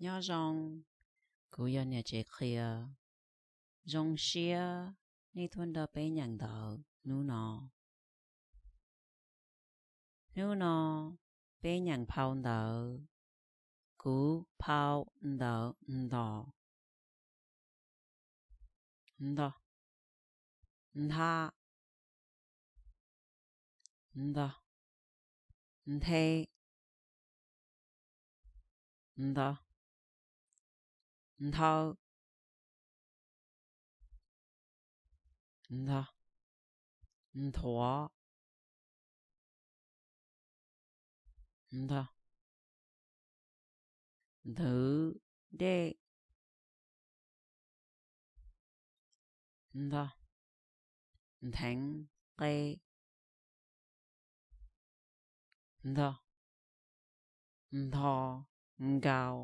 Nyob zoo, kuv yog niam tsev qhia. Zoo siab nej tuaj nrog peb nyeem ntawv hnub no. Hnub no peb nyeem phau ntawv. Kuv phau ntawv nto, nto, ntha, nto, nthe, nto, nthau, nto, nthuav, nto, nthwv dej, nto, ntheev qe, nto, ntho, nkau,